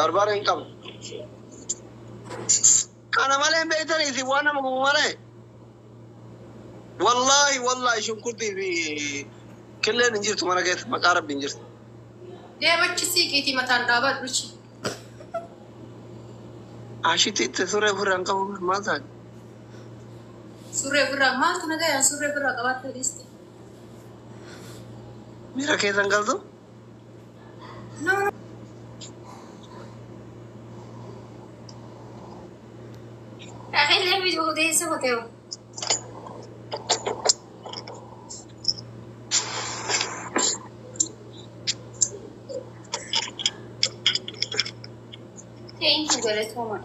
Barbaree hin qabu. Kana malee hin beektanii isin waan nama gubu malee. Wallaahi wallaahi shunkurtii fi killeen hin jirtu mana keessa maqaa rabbi hin jirtu. Deemachi siiqiitii mataan dhaabadhuchi. Ashitti itti suree ofirraa hin qabu maal taate? Surree ofirraa maaltu nagaya surree ofirraa qabaattee dhiiste? Miira keessa hin galtu? No, no. Illee biyya odeessa qoteewu. Thank you galatooma.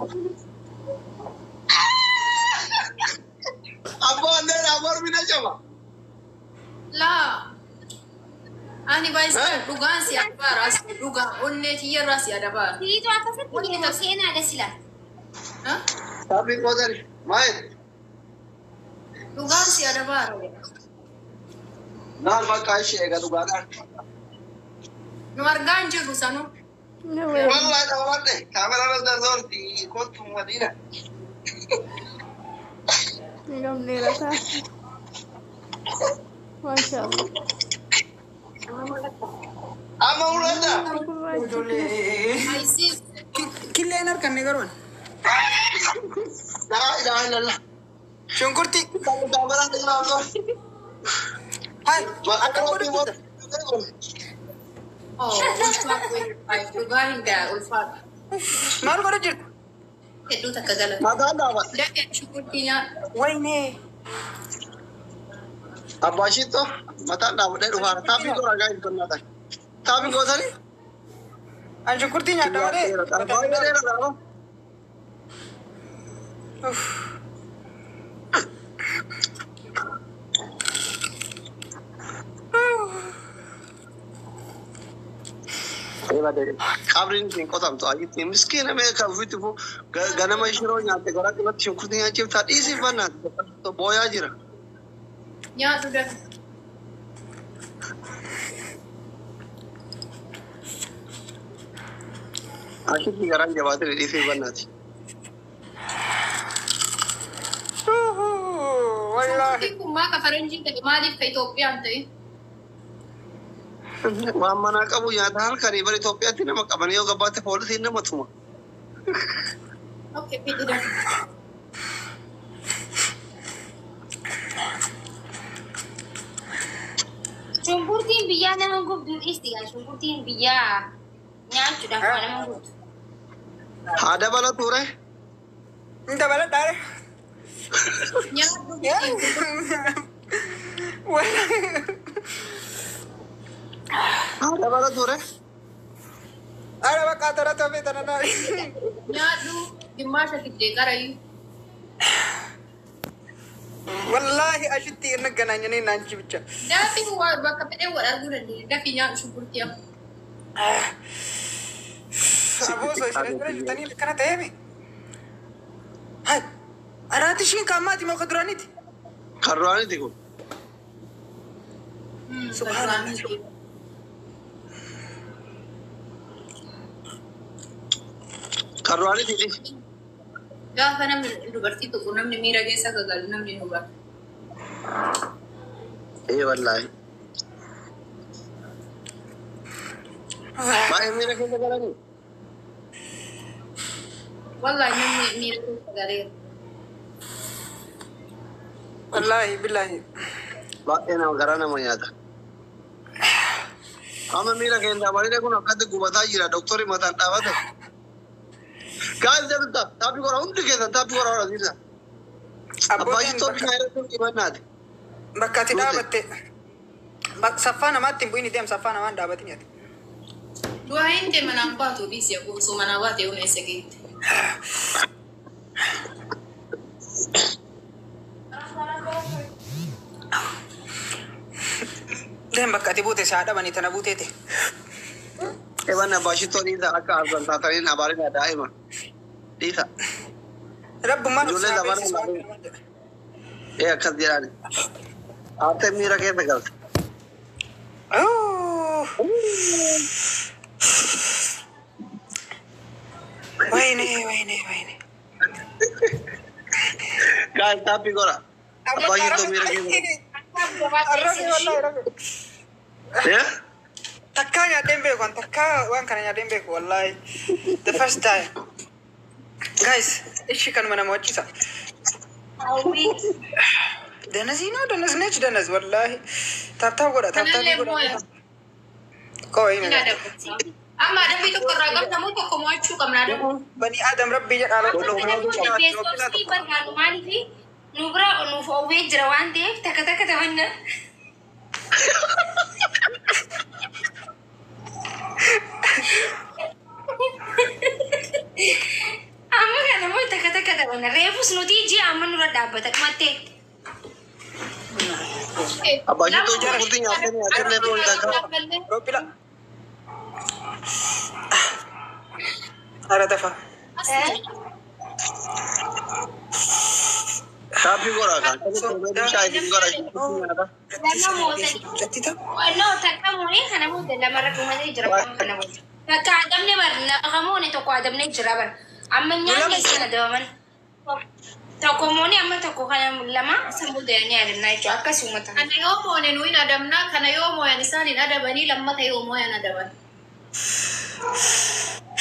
Abbaa anneen mormi na caba. Laa. Ani baay'isee dhugaan si adabaara as dhugaa onnee kiyyarraa si adabaara. Siitu akkasitti yeroo seenaadha sila. Taappii qootani maayil? Dhugaan si adabaara. Naal bakka ishee eega dhugaadhaan. Nu argaa hin jirru sanuu. Wallahi dhaabadhe kaameraa irra zoorti kottu madiina. Gamneera ta'a. Maashaallah. Amma mul'ata. Gurraacha. Ayisii Killeen harkanne garuu. Laa ilaaha illallah. Shunkurtii. Kaameraa irra zoorti. Hai. Maqaa Akkam rabbii godhu mormi. Oh, ulfaatu dhugaa hin ga'a ulfaatu. Maal godhu jirtu? Hedduu takka galata. Mataan dhaabadhe. Dafee shunkurtii nyaadhu. Waynee. Abbaa shittoo mataan dhaabadhee dhufaara. Taappii goraa gaa hin tonnaa Taappii gootanii? An shunkurtii nyaadha malee. Baay'ee dheeraa dhaaba. Qabriin ittiin qotamtu ayitti miskiina mee kan ofitti fu ganama shiroo nyaatte garaa qillatti shunkurtii nyaachiftaa dhiisii bannaati booyaa jira. Nyaadhu dafe. Ashitti garaan jabaatee dhiisii bannaati. Wallaahi. Shunkurtiin kun maa ka faranjii ta'e maaliif ka Itoophiyaan ta'e? Waan manaa qabu nyaata halkanii bara Itoophiyaatti nama qabanii yoo gabbaatti poolisiin nama tuma. Okay, fidi dafe. Shunkurtiin biyyaa nama gubdu dhiisti gaa shunkurtiin biyyaa nyaachuudhaaf waa nama gubdu. Haa dabalatu ture. Hin dabaladhaa. Nyaadhu. Wallaahi. Haa dabalatu ture. Ara bakka tara tafee tana naa. Nyaadhu gimmaasha fiddee qarayyuu. Wallaahi ashitti እንገናኝ እኔ እና አንቺ ብቻ። Dafii waa bakka fedhee wal arguu dandeenya. Dafii nyaadhu shunkurtii amma. Aboo osoo isin bira jirtanii akkana ta'eemi. Hai. Araati ishiin kaammaati moo ka duraaniiti? Kan duraaniiti kun. Subhanallah. Kan duraaniiti dhiisi. Gaafa namni dubartii tokko namni miira keessa akka galu namni nu bara. Ee wallaahi. Baay'ee miira keessa galanii. Wallaahi namni miira keessa galeera. Wallaahi billaahi. Baay'ee nama garaa nama nyaata. Amma miira keessa bareeda kun akkatti gubataa jira. Doktorri mataan dhaabate. Gaazii dabta taappii goraa hundi keessan taappii goraa hodhasiisa. Abbaa shittoo bishaan irratti dhibannaati. Bakka ati dhaabatte saffaa namaatti hin bu'in deem saffaa namaan dhaabatin ati. Du'aa hin ta'e manaan baatu dhiisi osoo manaa baate yoon eessa geette. Deem bakka ati buute saa dhabanii tana buuteete. Eban abbaa shittoo dhiisa akka arsan taataniin abaarina daa'ima. Dhiisa. Rabbummaan Ijoollee isaa lamaan beeksisu waan lamaan. jedha. Ee akkas jedhaani. Aartee miira keessa galte. Oh. Guys, taappii godha. Abbaa shittoo miira keessa. Arrabe wallahi arrabe. Eh? Takkaa nyaadheen beeku an takkaa waan kana nyaadheen beeku wallahi. The first time. Guys, ishi kanuma nama wachiisa. Danazii naa danaz nech danaz wallahi. Tap tap godha tap tap Kanallee godha. mooya. Koo Hin adabu. Amma adabbii tokko irraa qabna moo tokko mo'achuu qabna adabu. Bani Adam rabbii jedhaa Beeksisii barbaadu maaliif nu bira nuuf oowwee jira waan ta'eef takka takka taphanna. Amma kana immoo takka takka taphanna. Reefus nuti ji'a amma nurra dhaabbata dhumattee. Abbaa shittoo shunkurtii nyaattee nyaattee boon takka. Robbila. Ara dafa. Taappii godha kan. Shaayii godha shunkurtii nyaata. Lama mootanii. Jatti ta. No, takka moonee kana booda lamarra dhumatee jira kana booda. Takka adamne bar lafa moone tokko adamne jira bar. Amma nyaanni isaan adabaman. Tokko moone amma tokko kana lama san booda ni adamna jechuudha akkasuma ta'a. Kana yoo moone nu hin adamna, kana yoo mooyan isaan hin adabanii, lammata yoo mooyan adaban.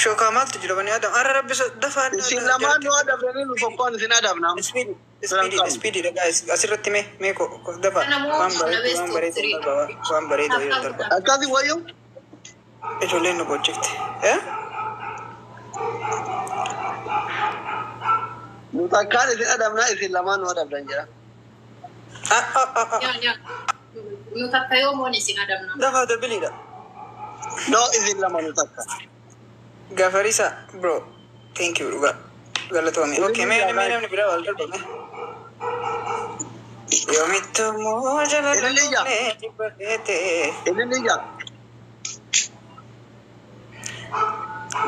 Shookaa maaltu jira bani Adam? Ara rabbi dafa. Isin lamaan nu adabdanii nu tokkoon isin adabna. Speed speed speed guys asirratti mee mee ko dafa Kana moo waan bareedu waan bareedu darba waan bareedu yoo darba. Akkasi wayyoo. Ijoolleen nu boojjifte. Eh? Nu takkaan isin adabna isin lamaan nu adabdan jira. Ah ah ah ah. Yaa yaa. Nu takka yoo moone isin adamna. Dafa dabiliidha. No isin lama nu takka. Gafarisa bro. Thank you dhugaa. Galatoomii. Okay mee mee namni biraa wal darba mee. Yoomittu moo jala Ililiyya. jibba Inni ija.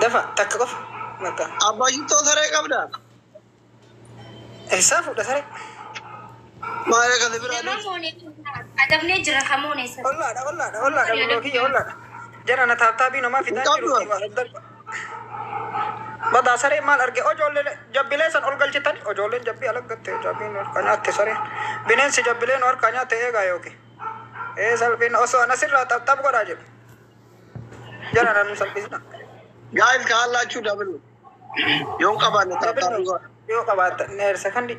Dafa takka qofa. Bakka. Abbaa shittoo saree qabda. Eessaa fuudha saree? Maal akkasi biraa Lama moone adamnee jira hamoone sana. Ollaadha ollaadha ollaadha bro kiyya ollaadha. Jara na taaptaabii namaa fidaa jiru. Badaa saree maal arge ijoollee jabbilee san ol galchitani ijoolleen jabbii alaggatte jabbiin harkaa nyaatte sareen bineensi jabbileen harkaa nyaatte eegaa yookiin ee salphiin osoo ana sirraa xapxap godhaa jedhu jara na nu salphisna. Guys kaallachuu dabalu. Yoo qabaanne taappii godha. Yoo qabaatta neersa kandi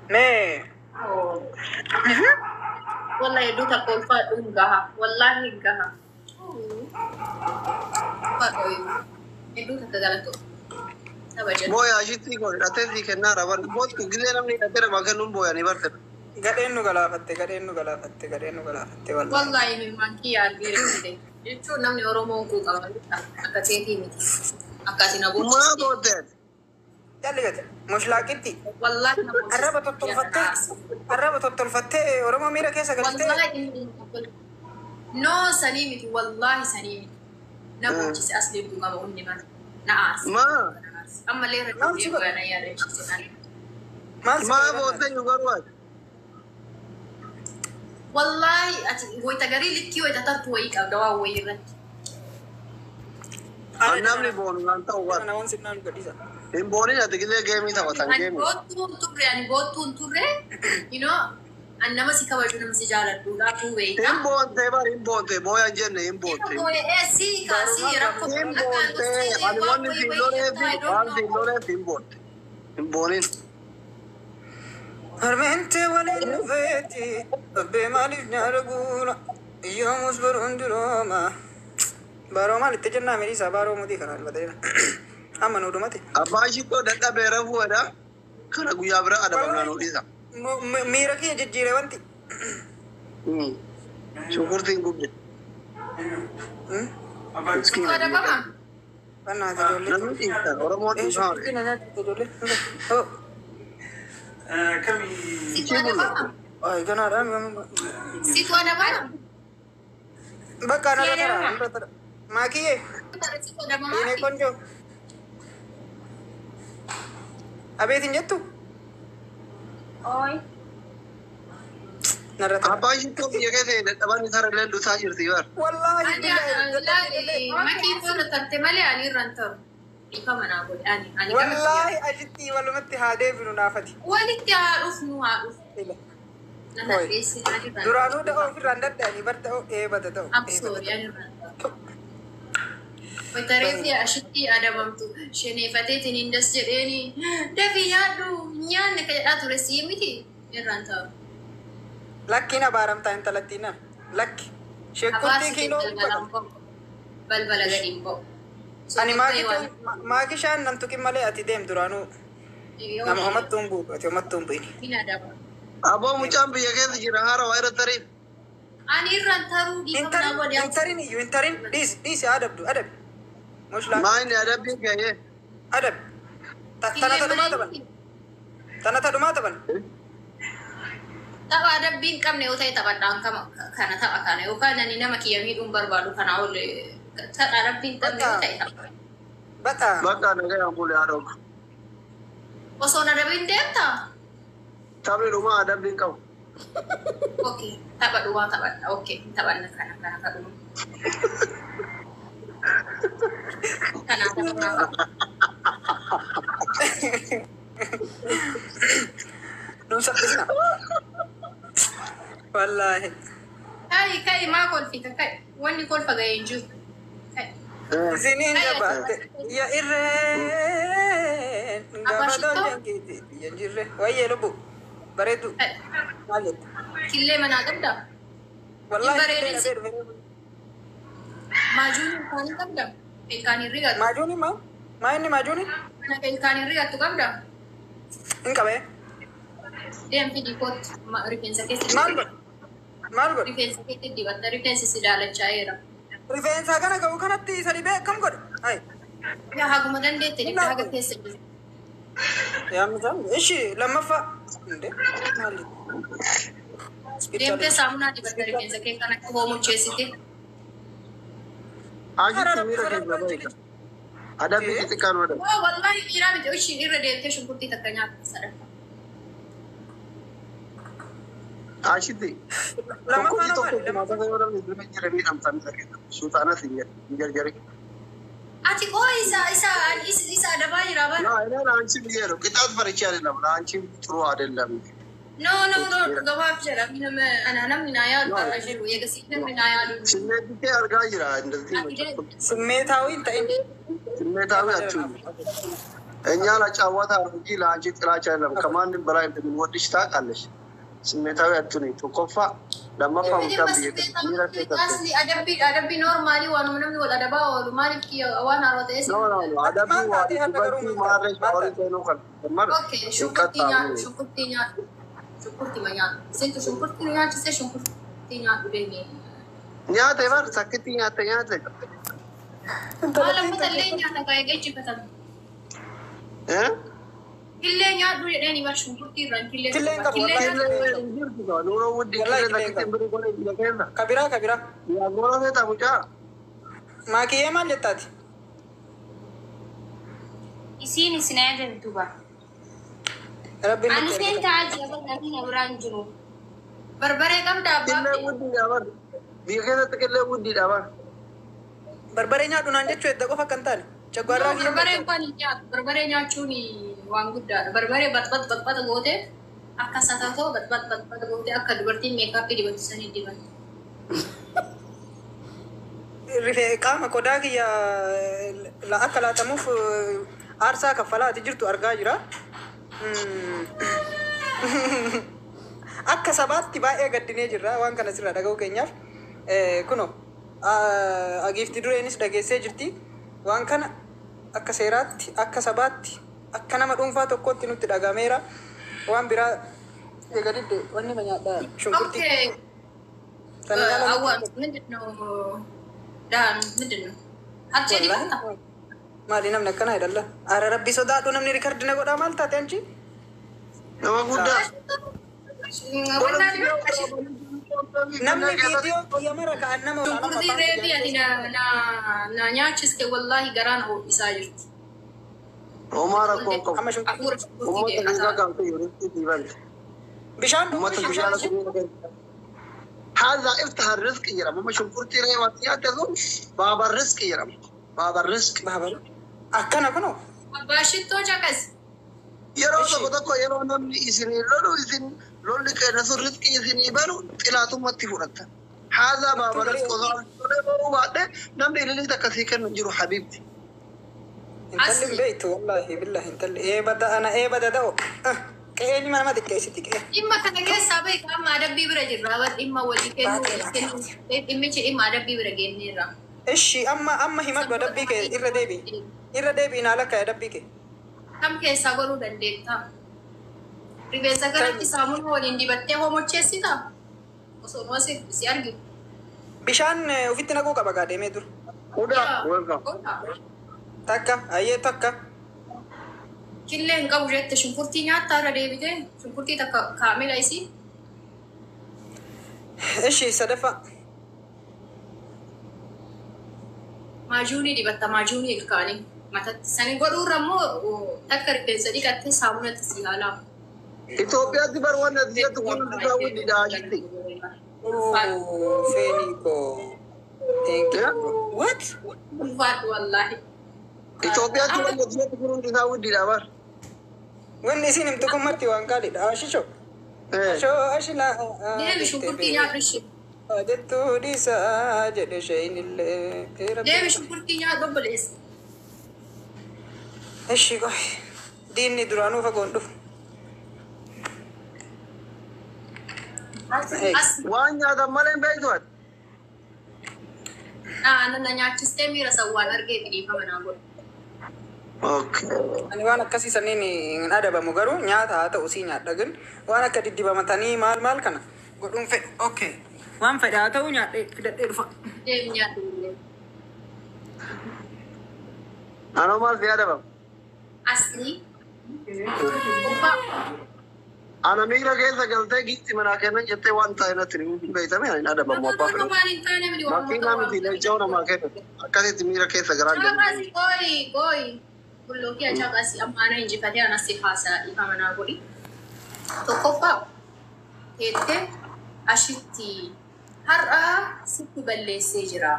mee Wallahi hedduu takka ulfaadhu hin gaha. Wallahi hin gaha. Hedduu takka galatoo. Saba jedhu. Booyaa shittii koo hidhatee sii kennaa raban. Boottu gisee namni hidhatee nama kennuun booyanii barte. Gadheen nu galaafatte gadheen nu galaafatte gadheen nu galaafatte wallahi. Wallahi mimmaan kiyya argeera fide. Jechuun namni Oromoon kuu qaba. Akka keetii miti. Akka ati na Maa boonsiiste. bootteen. Jalli gate mushlaaqitti. Wallahi na boonsiste. Arraba tottolfattee arraba tottolfattee Oromoo miira keessa galtee. Wallahi no sanii miti wallahi sanii miti. Na boonchise as deemtuu qaba hundi mana. Na aarsa. Maa Ammallee irra deebi'ee booya na yaadachiise. Maal si maa godhe? bootteen yu garuu ati. Wallahi ati wayita garii likkii wayita tartu wayii qabda waan wayii irratti. An namni boonu naan ta'u Jara bara. na waan sirnaan gadhiisa. Hin boonin ati gisee geemii taphatan Ani geemii. boottuu hin turre ani boottuu hin turre you know an nama si kabaju nama si jaaladhuudha tuu beeyta. Hin boontee bar hin boontee booya hin jenne hin boontee. Sii kaa sii rakkoo Hin boontee ani wanni siin loleef waan siin loleef hin boonte. Hin boonin. Harmeente waliin dhufeeti abbee maaliif nyaara guura iyyoomus baruun durooma. Baaroo maalitti jennaa miriisaa baaroo mutii kana albata jira. Amma nu dhumate. Abbaan shittoo dadhabee rafuudha. Kana guyyaa bira adabamnaa nu dhiisa. Miira kiyya jijjiire wanti. Shunkurtiin gubde. Situ adabama. Bannaati ijoollee. Namni dhiiftan Oromoon Eh, dhiifama. shunkurtii na nyaachifte ijoollee. Oh, Situ adabama. ay ganaadha. Situ adabama. Bakka narra tara narra tara. Maakiyyee. Situ adabama. Yene konjo. Abeet hin jettu? Oi. Narra tara. Abbaan shittoo biyya keessa dadhaban isarra illee dhusaa jirti bar. Wallaahi Ani billahi. makii booda tarte malee ani irra hin taru. Dhiifama naa godhe ani ani gama kiyya. Wallaahi ajitti walumatti haa deebinu naafati. Walitti haa dhufnu haa dhufnu. Nan Oi. addeessi ani irraan. Duraanuu da'oo ofirraan dadhanii bar da'oo eebata ta'u. I'm sorry ani irraan. Wayitareefi ashitti adabamtu sheneefateetiin hin das jedheeni dafii nyaadhu nyaanne ka jedhaa ture sii miti irraan ta'u. Lakkiin abaaramtaa intalattiin na. Lakki. Sheekkurtii Abaarsi kiiloo balbalaan ba'u. Balbala gadi hin ba'u. Ani maakishaan nan tuqin malee ati deem duraanuu nama homattuu hin bu'u ati homattuu hin bu'ini. Hin adaba. Aboo mucaan biyya keessa jira haara waa irra tarii. Ani irraan taruu dhiifama naa godhe. Hin tarin iyyuu hin tarin dhiisi dhiisi adabi adabi. Mushlaa Maayini adabbiin ka'ee. adabi. Tana tadhumaa taphan. Tana tadhumaa taphan. Tapha adabbii hin qabne yoo ta'e taphadhaan kana tapha kana yookaan ani nama kiyya miidhuun barbaadu kanaa ol tapha adabbii hin qabne yoo ta'e tapha. Bakka. Bakka nagayaan bule haadha. Osoo na adabiin deemtaa? Taphni dhumaa adabbiin qabu. Okay, tapha dhumaa taphadha. Okay, taphanna kana kana kadhuma. Kana tapha. Nun saffisna. Wallaahi. Kai kai maa kolfita kai wanni kolfa ga'ee hin jiru. Kai. Isiniin jabaatte ya irreen gaafa doonjankiiti biyya hin jirre wayyee lubbu bareedu Kai. Maal jette? Killee manaa qabdaa? Wallaahi Bareedin killee dhabee dhufe. Maajuun ilkaanii qabdaa? Ilkaanii rigattu. Maajuuni maa? Maa inni maajuuni? Mana ilkaanii rigattu qabdaa? Hin qabee. Deem fidii kootti rifeensa keessa Maal godhu? Maal godhu? Rifeensa keetti dibatta rifeensi si daalachaa'eera. Rifeensa kana ga'u kanatti isa dhibee akkam godhu? Hai. Yaa haguma dandeette dibda haga keessa jiru. Yaa misaan ishi lammaffaa. Inde maal jette? Deemtee saamunaa dibatta rifeensa kee kan akka hoomocheessite. Ajitti miira keessa baay'ee. Adabbii xixiqqaan adabu. Waa wallaahi dhiiraa miti ishii irra deemtee shunkurtii takka nyaatta sadaffaa. Ashitti. Lammaffaa Tokko maali? tokko mataa yoo dhabne dura jira miidhamtaan sulxaanas hin jarjari. Ati qoo isa isa isa adabaa jira bara. ና እኔ ለአንቺ ብዬ ነው። ቅጣት ፈርቼ አይደለም። ለአንቺ ጥሩ አይደለም። No no no gabaaf jedha nama ana namni naa yaadu irra jiru eegasii namni naa yaadu. ስሜት አርጋ jira እንደዚህ ስሜታዊ hin ta'in. ስሜታዊ አትሁኚ። እኛ ለጫወታ ነው እንጂ ለአንቺ ጥላቻ አይደለም። ከማንም በላይ እንደምንወድሽ ታውቃለሽ። ስሜታዊ አትሁኚ። tokkoffaa lammaffaa mucaan biyya miira keessa Asli adabbii adabbii normaalii waanuma namni wal adabaa oolu maaliif kiyya waan haaroo ta'es. No no no adabbii waa dubartii maarree shaaworii seenuu kan Okay, shunkurtii nyaadhu shunkurtii nyaadhu shunkurtii ma nyaadhu isintu shunkurtii nyaachise shunkurtii nyaadhu deemee. Nyaate bar sakkitti nyaate nyaate. Maal amma illee nyaata kaa'ee geejjifatan. Eh? Killee nyaadhu jedheen bar shunkurtii irraan killee. Killee hin qabu, Killee wallahi. nyaadhu. Nuuroo wuddi Wallahi killee killee hin sakkitti birii godhe biyya keessa. Kabiraa kabiraa. Yaa goora feeta mucaa. Maakiyyee maal jettaati? Isiin isin ajajdu ba. Rabbiin Ani nutti seen erga. ta'aa jira namni na biraan jiru. Barbaree qabda Killee abbaa. wuddiidha bar. Biyya keessatti killee wuddiidha bar. Barbaree nyaadhu naan jechuu edda qofa akka hin taane. Caggaarraa kiyya. Barbaree waan hin nyaatu. Barbaree nyaachuun waan guddaadha. Barbaree baxbax baxbax gootee akka satatoo baxbax baxbax gootee akka dubartiin meekaappii dibatu sanii dibantu. Rifee qaama qodaa kiyya akka laatamuuf aarsaa kaffalaati jirtu argaa jira. Akka sabaatti baay'ee gaddinee jirra waan kana sirraa dhaga'uu keenyaaf. Kunoo agiifti dureenis dhageessee jirti. Waan kana akka seeraatti, akka sabaatti, akka nama dhuunfaa tokkootti nutti dhagameera. Waan biraa eega didde wanni ma nyaadhaa shunkurtii. Okay. Sana nyaala አዋ ምንድን ነው ዳን ምንድን ነው አቼ ዲበታ Maali namni akkana jedhalla? Ara rabbi sodaadhu namni rikardi na godhaa maal taate anchi? Nama guddaa. Namni viidiyoo kiyya mara ka'an nama Shunkurtii reefi ati na na na nyaachiste wallaahi garaan ho'isaa jirti. Homaa rakkoon qabu. Amma shunkurtii Hafuura shunkurtii Uummata deeqataa. dhiigaa qabu yeroo dhiibante. Bishaan dhugu Uummata bishaan bishaan dhugu. هذا افتح الرزق jedhama. Amma shunkurtii reefaatti nyaate sun baaba rizqi jedhama. Baaba rizqi. Baaba. Akkana kunoo. Abbaa shittoo caqas. Yeroo tokko tokko yeroo namni isinii lolu isin lolli keenya sun rizqii isinii banu xilaatummaatti fudhatta. Haazaa baaba rizqii osoo lolee baruu baadhee namni ililii takka sii kennu hin jiru habiibti. Intalli hin beektu wallaahi billahi intalli eebada ana eebada da'o. Qe'een nama xiqqeessiti qe'ee. Dhimma kana keessaa bahi qaama adabbii bira jirra. Bar dhimma walii kennuu walii kennuu dhimmichi dhimma adabbii bira geenyeerra. Ishi amma amma himadhu adabbii kee irra deebi. Irra deebi naa lakkaa'e adabbii kee. Kam keessaa godhuu dandeetta? Rifeensa kanatti saamunaa waliin dibattee homocheessitaa? Osoo si arginu. Bishaan ofitti naquu qaba gaa deemee dur. Hudaa welcome. Takka ayyee takka. Killee hin qabu jette shunkurtii nyaattaa irra deebitee shunkurtii takka kaamila isii. Ishi sadaffaa. Maajuunii dibatta maajuunii ilkaanii matatti. Sani godhuurra immoo takka rifeensa dhiqattee saamunatti si haalaa. Itoophiyaatti bar wanni ati jettu kun hundisaa wuddidha jetti. Oh, Fenico. Thank you. What? Ulfaadhu wallaahi. Itoophiyaatti wanni ati jettu kun hundisaa wuddidha bar. Wanni isin himtu kun marti waan qaaliidha. Ashisho. Ashoo ashila. Deebi shunkurtii nyaadhu ishee. Jettuu dhiisaa jedhe isheen illee. Deebi shunkurtii nyaadhu obboleessa. Ishi qoy. Diinni duraanuu fagoon dhufu. As Waan nyaatan malee hin beektu ati. na nyaachistee miira sawwaan argee dhiifama naa godhu. Okay. Ani waan akkasii saniin hin adabamu garuu nyaata haa ta'u sii nyaadha gin waan akka diddibamatanii maal maal kana godhuun fedhu. Okay. Waan fedhe haa ta'u nyaadhee fidadhee dhufa. Deebi nyaadhu illee. Anoo maal si adabama? Asli. Uffaa. Ana miira keessa galtee giitti manaa kennan jettee waan ta'e natti hin beektame ani hin adabamu abbaa fedhe. Waan hin taane miti waan Makiinaa miti leencoo namaa kennan akkasitti miira keessa garaan galu. Caqasi qoyi qoyi. Bullookii caqasi amma ana injifatee anas si haasaa dhiifama naa godhi. Tokkoffaa teettee ashitti har'a sitti balleessee jira.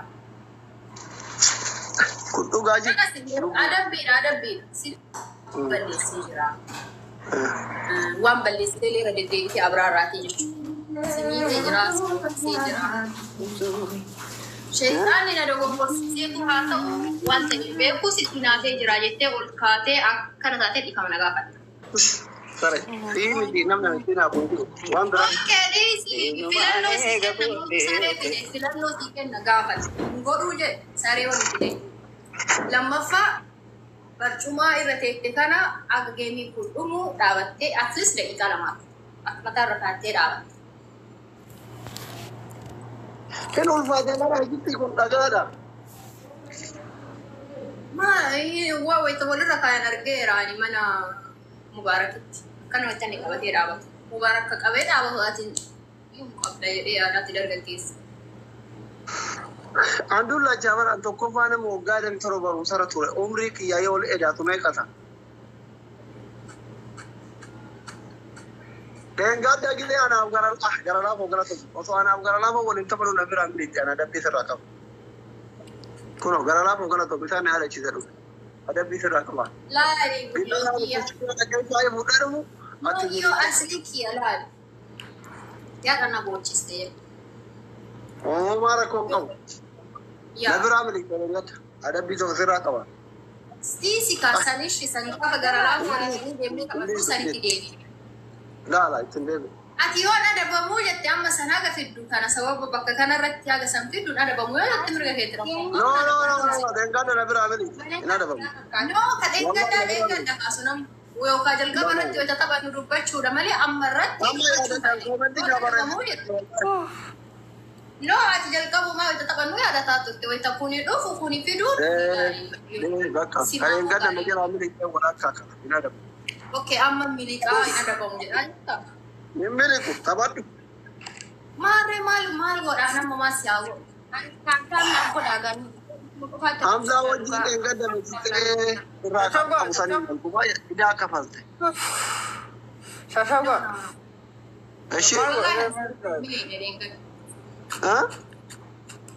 Kun dhugaa jiru. Adabbiidha adabbiidha sitti balleessee jira. Waan balleessitee irra deddeebitee abraarraatii jechuudha. Si miidhee jira, si faksee jira. Sheexaanni na dogoggorsiiseetu haa ta'u waan ta'e beeku sitti naafee jira jettee ol kaatee akkana taatee dhiifama na gaafatta. Sare, sii miti namni miti naa kun jiru. Waan biraa. Okkee dhiisi filannoo sii kenna mootu saree fide filannoo sii kenna gaafate. Godhuu jedhe saree wal fide. Lammaffaa barcumaa irra teette kana akka geemii kun dhumu dhaabattee at least daqiiqaa lamaaf akka mataa irra kaattee dhaabatte. Kan ulfaatee gara hojiitti kun dhagaadha. Maa waa wayita walirra kaayan argeera ani mana Mubaarakitti. Akkana wayita inni qabatee dhaabatu. Mubaarak ka qabee dhaabatu ati yoom qabda jedhee yaadaatti dargaggeessa. Andulla jaabaran tokkoffaa nama waggaa 27 barumsarra ture. Umrii kiyyaa yoo ol edaatu meeqa ta'a? Deengadda gisee anaaf gara ah gara laafoo gara tokko osoo anaaf gara laafoo waliin taphanuu na biraan militti ana adabbii sirraa qaba. Kunoo gara laafoo gara tokko isaan na yaadachiisa dhufe. Adabbii sirraa qaba. Laali Biyya kiyya. baay'ee fuudhee dhufu ati Yoo asli kiyya laali. Yaada na boochiste. Uumamaa rakkoo hin qabu. Na Yaa. biraa militti deengadda adabbii tokko sirraa qaba. Siisi kaasanish sanii gaafa gara laafoo waliin deemnee taphatu sanitti deebi. Laala ittiin deebi. Ati yoo adabamuu jette amma san haga fiddu kana sababa bakka kanarratti haga san fidduun adabamuu yoo jette mirga keetti rakkoo. No no no no deengadda na biraa militti hin adabamu. No, ka dheengaddaa dheengadda kaasu nam yookaan jalqaba irratti yoo taphannu dubbachuudha malee amma irratti Amma yaadatan koomantii yoo adabamuu jette. No, ati jalqabumaa yoo taphannu yaadataa turte wayita kuni dhufu kuni fiduun Bakka kan dheengadda na jalaa militti walakkaa kana hin adabamu. Okay, amma miliqaa hin adabamu jedhaa jirta. Hin miliqu taphadhu. Maarree maal maal godhaa nama maas yaa godhu. Hamzaa wajjin dheengadda miliqee irraa kan qabu saniin walqumaa idaa kafalte. Shashawa. Ishee Miliqne dheengadda. ha?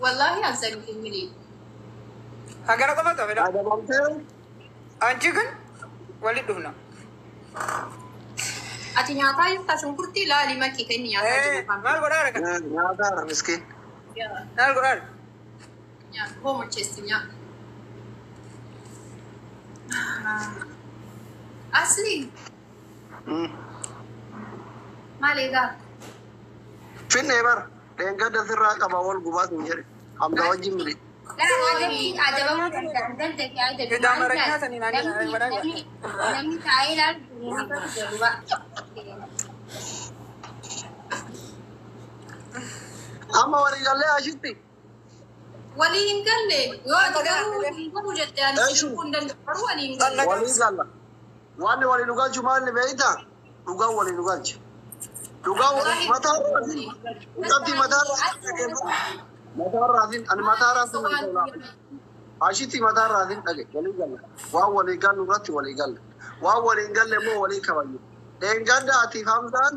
Wallaahi ansan hin miliqne. Hagana qofa ta'e fedha. Adabamtee አንቺ ግን ወሊት dhufna. Ati nyaataa jirta shunkurtii ilaali makii kan inni nyaataa jiru kan. Maal godhaa raka? Nyaataara miskiin. Maal godhaa? Nyaata hoomacheessi nyaata. Asli maal egaa? Finnee bara dheengadda sirraa qaba wal gubaas hin jedhe. Hamza wajjin mili. Adabamuu danda'an danda'e adabu. Namni taa'ee ilaalu duuba. Amma walii gallee ashitti. Walii hin galle yoo ati garuu hin galu jette ani si hin danda'u garuu walii hin galle. Walii galla. Wanni walii nu galchu maal beektaa? Dhugaan walii nu galchi. Dhugaan mataa raasin. Qabdii mataa raasin. Mataa raasin ani mataa raasin. Ashitti mataa raasin dhage walii galla. Waan walii gallu irratti walii galla. Waan walii hin galle immoo walii kabaju. Dheengadda atiif Hamzaan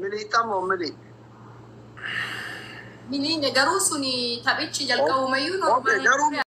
miliixaa moo milii? Miliine garuu suni taphichi jalqabumayyuu Okay, garuu normaali.